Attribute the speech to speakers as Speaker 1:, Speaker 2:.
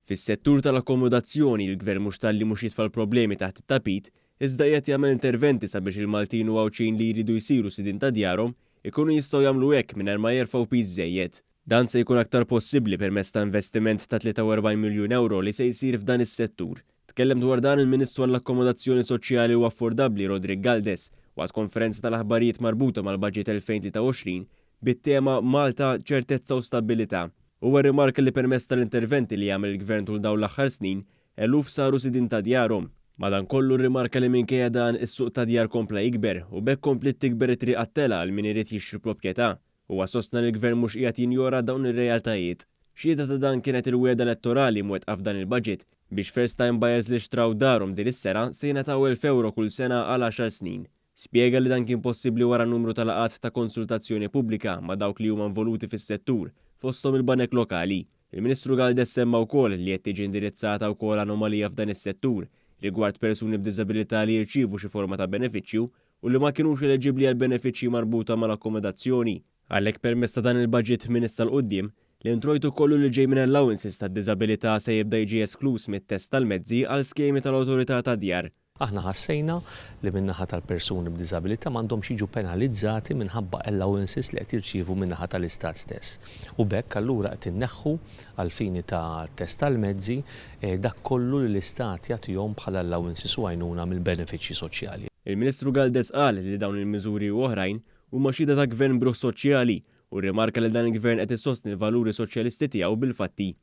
Speaker 1: Fis-settur tal-akkomodazzjoni, il-Gvern mhux talli mhux jitfa' l-problemi taħt it-tapit, iżda qiegħed jagħmel interventi sabiex il-Maltin u Għawdxin li jridu jsiru sidien ta' djarhom ikunu jistgħu jagħmlu hekk mingħajr ma jerfgħu piż żejjed. Dan se jkun aktar possibbli permezz ta' investiment ta' 43 miljun ewro li se jsir f'dan is-settur. Tkellem dwar dan il-Ministru għall-Akkomodazzjoni Soċjali u Affordabbli Roderick Galdes waqt konferenza tal-aħbarijiet marbuta mal-Budget 2023 bit-tema Malta, Ċertezza u Stabbilità. Huwa rrimarka li permezz tal-interventi li għamel il-Gvern tul dawn l-aħħar snin, eluf saru sidien ta' djarhom. Madankollu rrimarka li minkejja dan, is-suq tad-djar kompla jikber u b'hekk kompliet tikber it-triq għat-telgħa għal min irid jixtri proprjetà. Huwa sostna li l-Gvern mhux qiegħed jinjora dawn ir-realtajiet. Xhieda ta' dan kienet il-wegħda elettorali mwettqa f'dan il-budget biex first time buyers li xtraw darhom din is-sena se jingħataw 1,000 ewro kull sena għal għaxar snin. Spjega li dan kien possibbli wara numru ta' laqgħat ta' konsultazzjoni pubblika ma' dawk li huma involuti fis-settur, fosthom il-banek lokali. Il-Ministru Galdes semma wkoll li qed tiġi indirizzata wkoll anomalija f'dan is-settur rigward persuni b'diżabilità li jirċievu xi forma ta' benefiċċju u li ma kinux eliġibbli għal benefiċċji marbuta mal-akkomodazzjoni. Għalhekk permezz ta' dan il-budget minn issa 'l quddiem, l-introjtu kollu li ġej minn allowances tad-diżabilità se jibda jiġi eskluż mit-test tal-mezzi għal skemi tal-Awtorità tad-Djar.
Speaker 2: Aħna ħassejna li min-naħa tal-persuni b'diżabilità m'għandhomx jiġu penalizzati minħabba allowances li qed jirċievu min-naħa tal-Istat stess. U b'hekk allura qed inneħħu għall-fini ta' test tal-mezzi dak kollu li l-Istat jagħtihom bħala allowances u għajnuna mill-benefiċċji soċjali.
Speaker 1: Il-Ministru Galdes qal li dawn il-miżuri u oħrajn huma xhieda ta' Gvern b'ruħ soċjali u rrimarka li dan il-Gvern qed isostni l-valuri soċjalisti tiegħu bil-fatti.